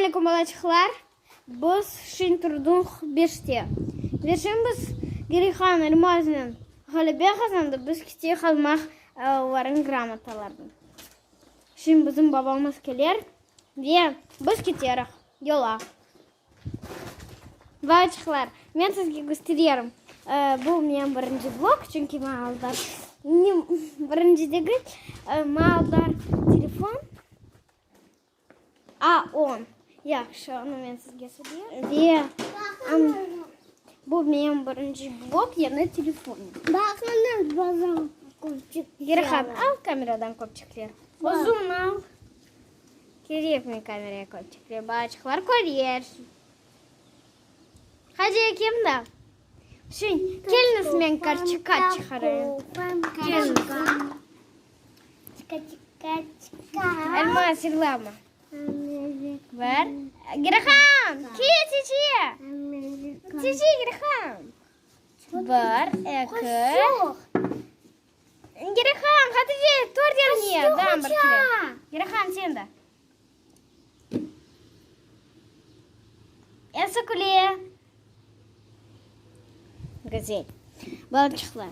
aleyküm, balaçıqlar! Biz şimdi turdıq beşte. Ve şimdi biz Girihan Elmaznen ğalebe qazandıq, biz keteyik almaq olarnıñ gramotalarını. Şimdi bizim babamız keler ve biz keterik yola. Balaçıqlar, men sizge köstererim. Bu menim birinci blog, çünki maña aldılar, birinci degil, maña aldılar telefon. A on. Yahşı, onı men sizge söyleyim. Ve bu menim birinci blog, yañı telefonım. Baqıñız, bazan köpçekler. Yerhan, al kameradan köpçekler. Özüñ al. Kerekmey kameraya köpçekler, balaçıqlar körer. Hadi kim da? Şimdi keliñiz men karçıka çıqarayım. Keliñiz. Elmaz, yırlama. Bar. Girihan, ke tice. Tice, Girihan. Bir, eki. Girihan, Hatice, tur yerine. Dam bir kere. Girihan, sen de. Esi küle. Güzel. Balaçıqlar,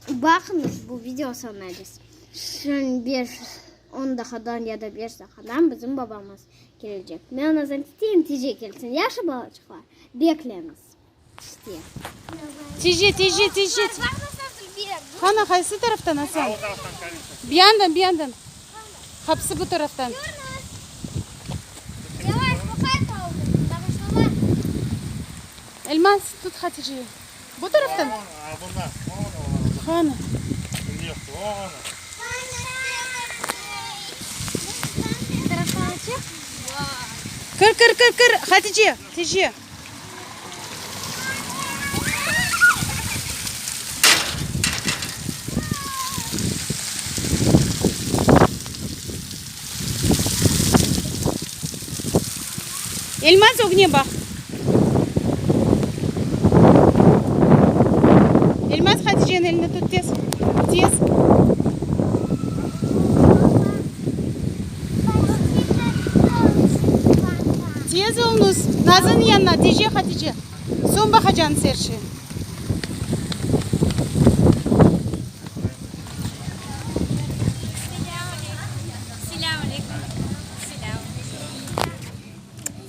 baqıñız, bu video soñuna Şimdi beş, on daqqadan ya da beş daqqadan bizim babamız kelecek. Men ondan isteyim, tezce kelsin. Yahşı, balaçıqlar? Bekleñiz. İşte. Tezce, tezce, tezce. Qana, qaysı taraftan, Asan? Bir yandan, bir yandan. Qapısı bu taraftan. Elmaz, tut Haticeyi. Bu taraftan? Qana. Kir, kir, kir, kir, Hatice, tezce. Elmaz, ögüne baq. Elmaz, Haticeniñ elini tut, tez, tez. Tez oluñız, Nazanıñ yanına, tece, Hatice. Soñ baqacañız er şey.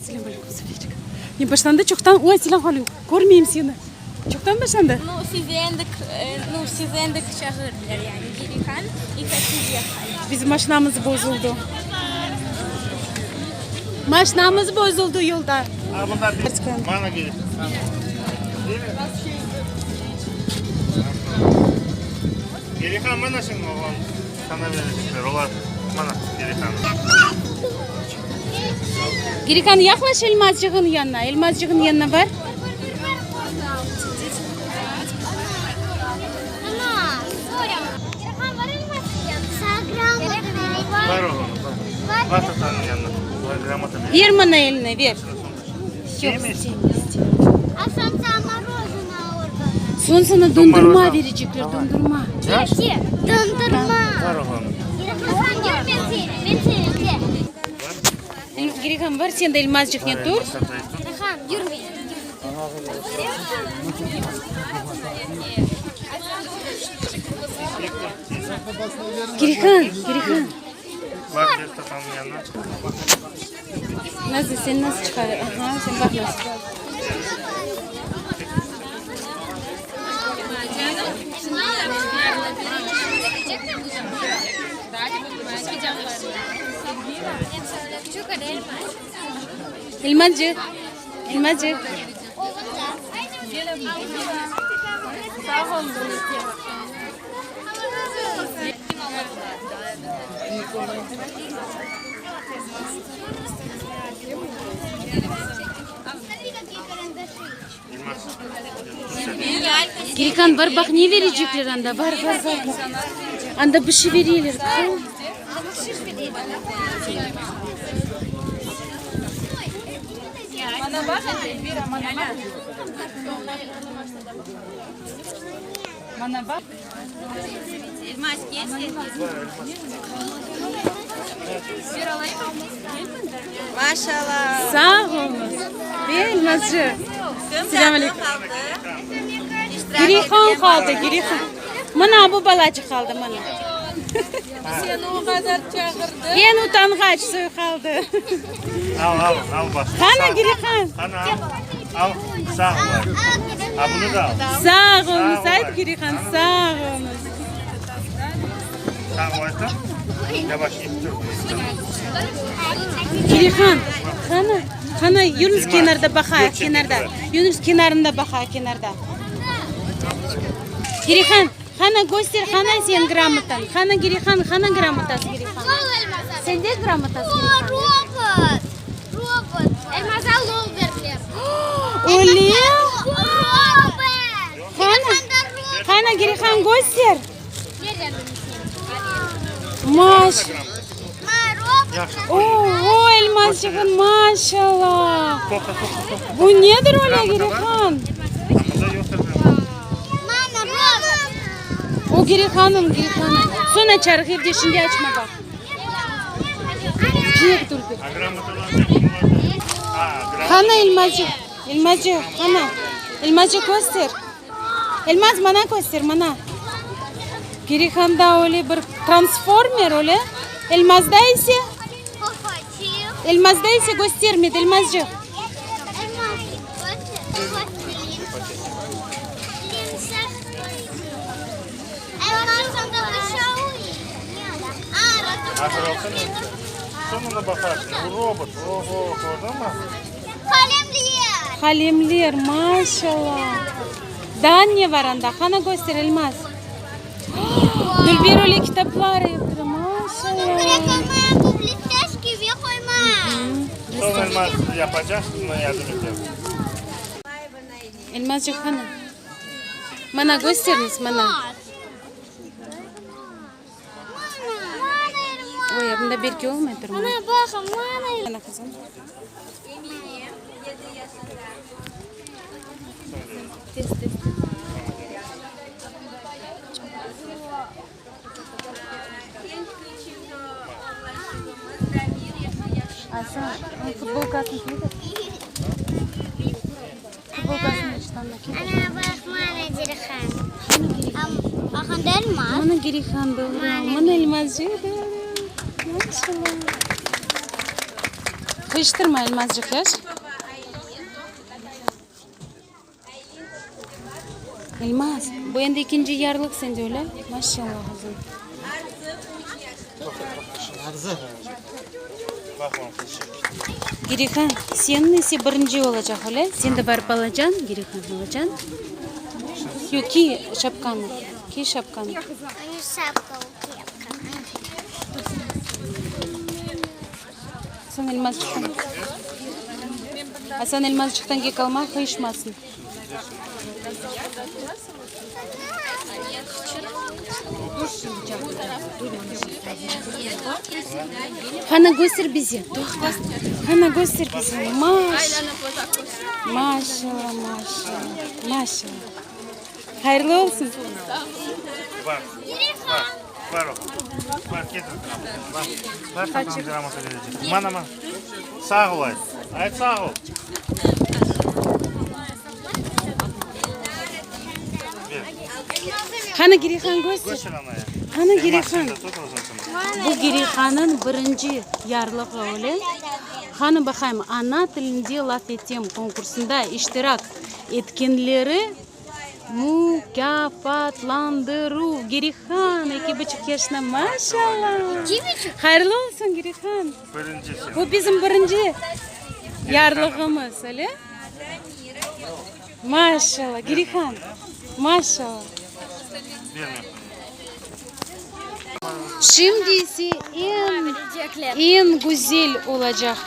Selâm aleyküm, Sofiyçik. Ne başlandı çoqtan? Oy, selâm aleyküm. Körmeyim seni. Çoqtan başlandı? Nu, sizi endi, nu, sizi endi çağırdılar, yani, Girihan i Hatice. Bizim maşinamız bozuldı. Maşinamız bozuldı yolda. Girihan, mana şimdi oğlan sana verecekler. Olar, mana, Girihan. Girihan, yaqlaş Elmazcığın yanına. Elmazcığın yanına bar. Ver mına elini, ver. Soñ sana dondurma verecekler, dondurma. Girihan, bar sen de Elmazcıqnen tur. Girihan, Girihan. Nazlı, sen nasıl çıqar? Aha, sen baq nasıl. Elmacıq, Elmacıq. Girikan, bar baq, ne verecekler anda, bar, bar, bar. Anda bir şey vereler. Maşallah. Sağ oluñız. Ve Elmazcı. Selâm aleyküm. Girihan qaldı, Girihan. Mına bu balacıq qaldı, mına. Seni o qadar çağırdı. Eñ utanğaç soy qaldı. Al, al, al baş. Qana, Girihan. Qana, al. Al, sağ ol. A bunı da al. Sağ oluñız, ayt, Girihan, sağ oluñız. Sağ ol, ayt. Yavaş, Girihan, qana, qana, yürüñiz kenarda baqayıq, kenarda. Yürüñiz kenarında baqayıq, kenarda. Girihan, qana, köster, qana seniñ gramotañ. Qana, Girihan, qana gramotası, Girihan. Sende gramotası, Girihan? Robot, robot. Elmaza lol berdiler. Öyle? Robot. Qana, qana, Girihan, köster. Maş. O, Elmazcığım, maşallah. Bu nedir öyle, Girihan? O Girihanıñ, Girihanıñ. Soñ açarıq, evde şimdi açma, baq. Qana, Elmazcıq, Elmazcıq, qana. Elmazcıq, köster. Elmaz, mana köster, mana. Girihanda öyle bir transformer, öyle. Elmazda ise? Elmazda ise köstermedi, Elmazcıq. Qalemler, maşallah. Daa ne bar anda? Qana köster, Elmaz. Dülber öyle kitaplar yaptı, maşallah. Elmazcıq, qana. Mana kösteriñiz, mana. Oy, bunda belki olmay turma. Mana qızım. Asan, futbolkasını kiydi. Mına Girihan doğru, mına Elmazcıq doğru. Maşallah. Qıyıştırma, Elmazcıq, yaş. Elmaz, bu endi ekinci yarlıq sende, öyle? Maşallah, qızım. Girihan, seniñ ise birinci olacaq, öyle? Sen de barıp alacañ, Girihan, alacañ? Yoq, kiy şapkanı, kiy şapkanı. Asan Elmazçıqtan, Asan Elmazçıqtan kek alma, qıyışmasın. Qana köster bize, toqta. Qana köster bize. Maş. Maşallah, maşallah, maşallah. Hayırlı olsun. Sağ ol ayt. Ayt sağ ol. Qani Girihan köster. Qani Girihan. Bu Girihanıñ birinci yarlığı öyle. Qani baqayım, ana tilinde laf etem konkursında iştirak etkenleri mukâfatlandıruv. Girihan, eki buçuq yaşına, maşallah. Hayırlı olsun, Girihan. Bu bizim birinci yarlığımız, öyle? Maşallah, Girihan, maşallah. Şimdi ise eñ, eñ güzel olacaq.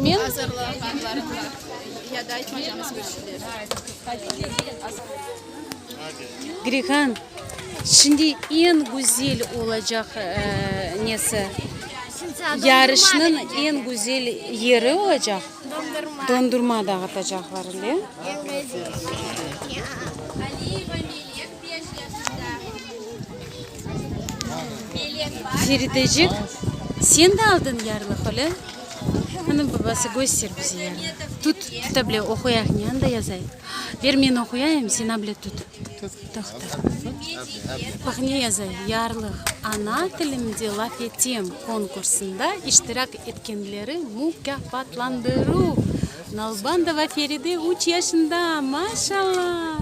Men? Girihan, şimdi eñ güzel olacaq nesi? Yarışnıñ eñ güzel yeri olacaq, dondurma dağıtacaqlar, öyle? Feridecik, sen de aldıñ yarlıq, öyle? Qani, babası, köster bize yarlıq. Tut, tut able, oquyaq, ne anda yazay? Ber, men oquyayım, sen able tut. Toqta. Baq, ne yazay? Yarlıq, Ana tilimde laf etem konkursında iştirak etkenleri mukâfatlandıruv. Nalbandova Feride üç yaşında, maşallah!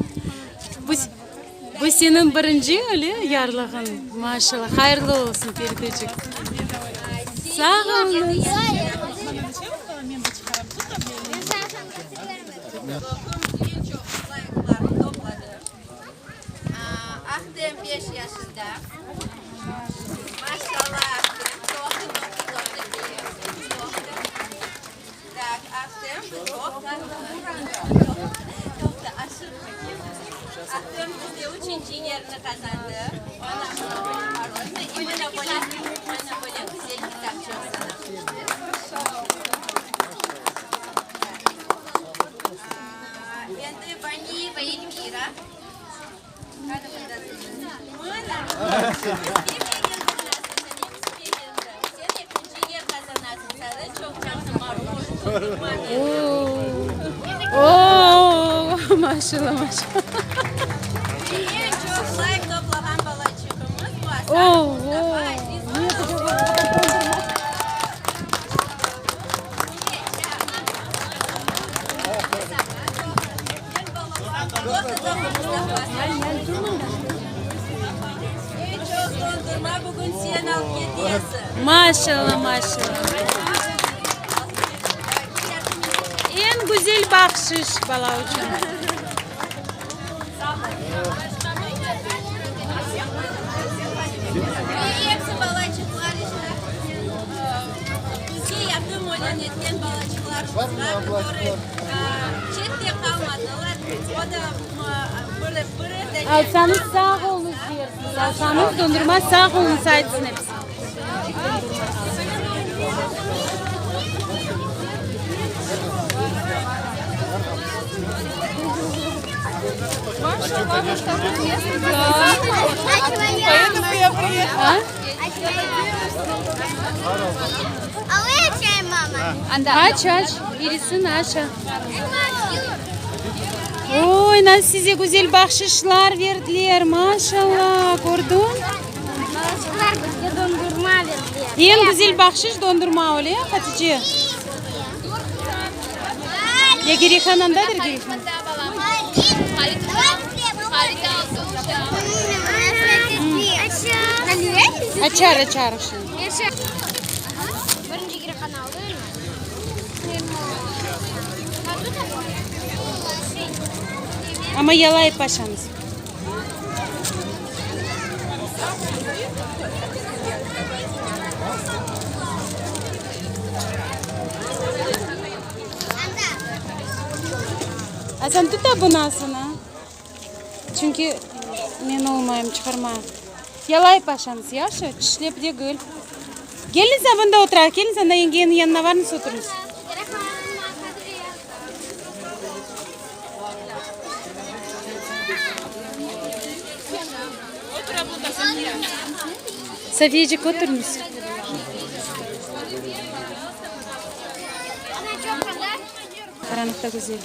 Bu, bu seniñ birinci, öyle, yarlığıñ? Maşallah, hayırlı olsun, Feridecik! Sağ oluñız! Ahtem beş yaşında. Maşallah, Ahtem. Toqta, toqta, toqta, toqta. Tak, Ahtem, toqta. Toqta, aşıqma, Ahtem bizde üçünci yerni qazandı. И mına böyle, mına böyle güzel kitapçıq sana. Endi Baniyeva Elmira. O-o-o, maşallah, maşallah. O-o! Maşallah, maşallah. Eñ güzel bahşış bala içün. Alsañız sağ oluñız dersiñiz, alsañız dondurma sağ oluñız aytsın episi. Aç, aç, birisini aç. Oy, nasıl size güzel bahşışlar berdiler, maşallah, kördiñ? Balaçıqlar bizge dondurma berdiler. Eñ güzel bahşış dondurma, öyle, Hatice? Ya Girihan andadır, Girihan? Açar, açar şimdi. Amma yalayıp aşamız. Asan, tut da bunı asana. Çünki men olmayım, çıqarma. Yalayıp aşamız, yahşı? Tişlep degil. Keliñiz, mında oturayıq. Keliñiz, anda yengeniñ yanına varıñız, oturıñız. Safiyecik, oturıñız. Qaranlıqta güzel.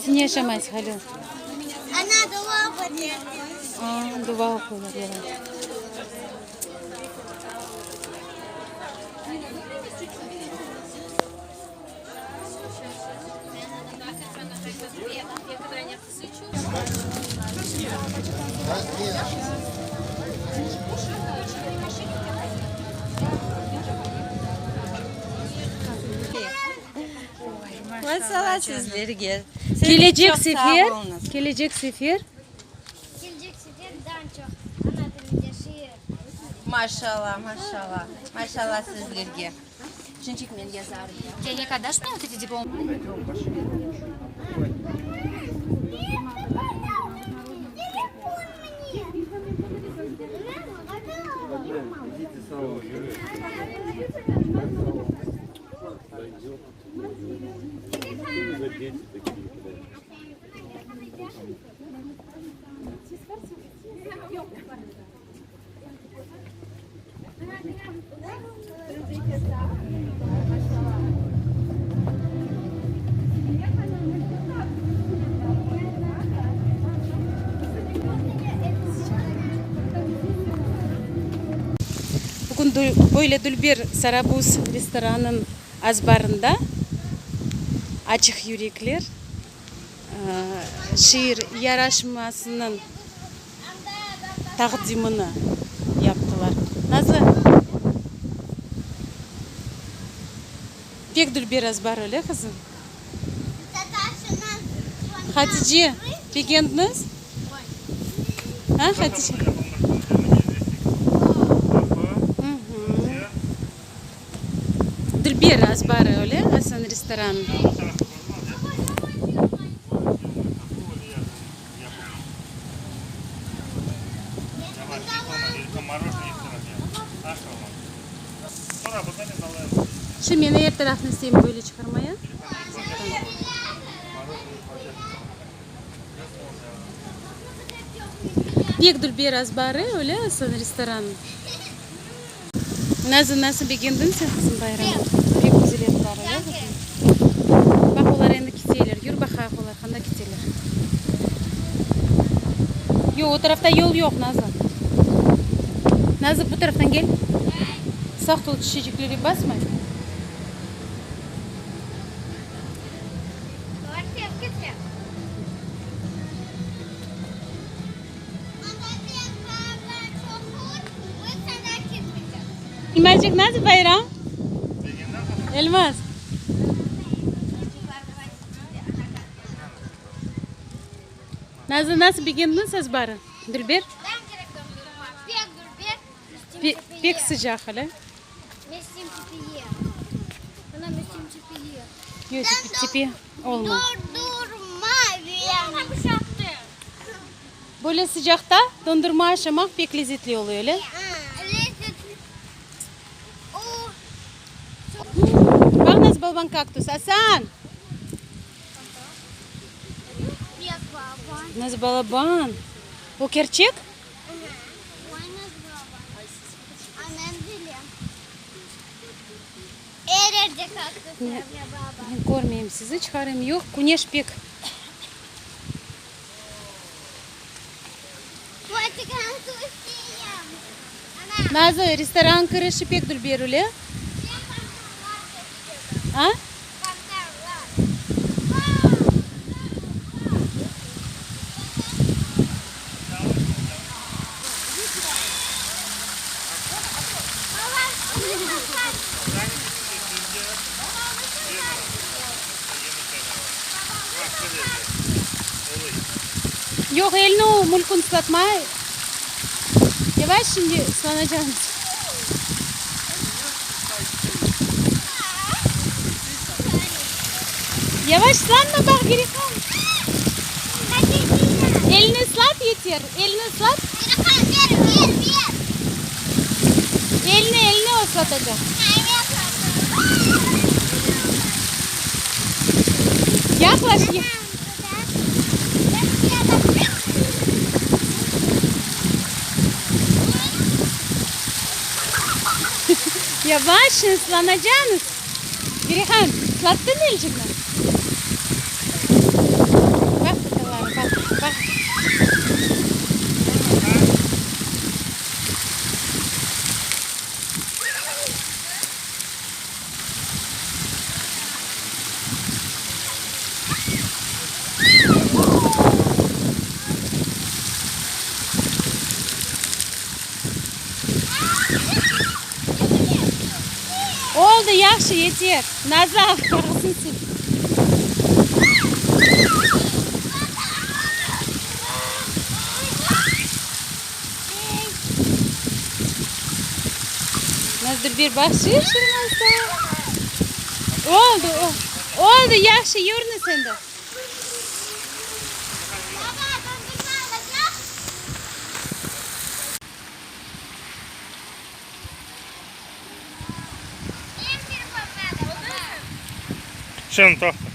Sen ne aşamaysıñ, Halil? Aa, dua oquylar, yalan. Maşallah sizlerge. Kelecek sefer, kelecek sefer. Sizden daa çoq ana tilinde şiir. Maşallah, maşallah, maşallah sizlerge. Şunçik men yazarım. Kelek, daş mne vot эти дипломы? Bugün böyle dülber Sarabuz restoranınıñ azbarında Açıq yürekler şiir yaraşmasınıñ taqdimini yaptılar. Nazlı, pek dülber azbar, öyle, qızım? Hatice, begendiñiz? A, Hatice? Dülber azbarı, öyle, Asan restoran. Şimdi men er tarafnı isteyim böyle çıqarmaya. Pek dülber azbarı, öyle, Asan restoran. Nazı, nasıl begendiñ sen, qızım, bayramnı? Pek güzel azbar, öyle, qızım? Baq, olar endi keteler. Yür baqayıq, olar qanda keteler. Yoq, o tarafta yol yoq, Nazı. Nazı, bu taraftan kel. Sağ tol çiçeciklerge basmay. Elmazcıq, nasıl bayram? Elmaz. Nazlı, nasıl begendiñiz azbarı? Dülber? Pek sıcaq, öyle? Yoq, tepe olmay. Böyle sıcaqta dondurma aşamaq pek lezetli oluyor, öyle? Baq nasıl balaban kaktus, Asan! Nasıl balaban! O kerçek? Men körmeyim sizi, çıqarım yoq, küneş pek. Nazlı, restoran kirişi pek dülber, öyle? A? Yoq, elni o mülkün ıslatma. Yavaş şimdi ıslanacaqmız. Yavaş ıslanma, baq, Girihan. Elni ıslat yeter, elni ıslat. Elni, elni o ıslatacaq. Yaqlaş. Yavaş, ıslanacaqsıñız. Girihan, ıslattıñmı elçikni? Baq, tataları, baq, baq. Oldı, yahşı, yeter. Nazar, ağzını sil. dülber bahşiş olmasa. Oldı, oldı, yahşı, yürüñiz endi. Şimdi toqta.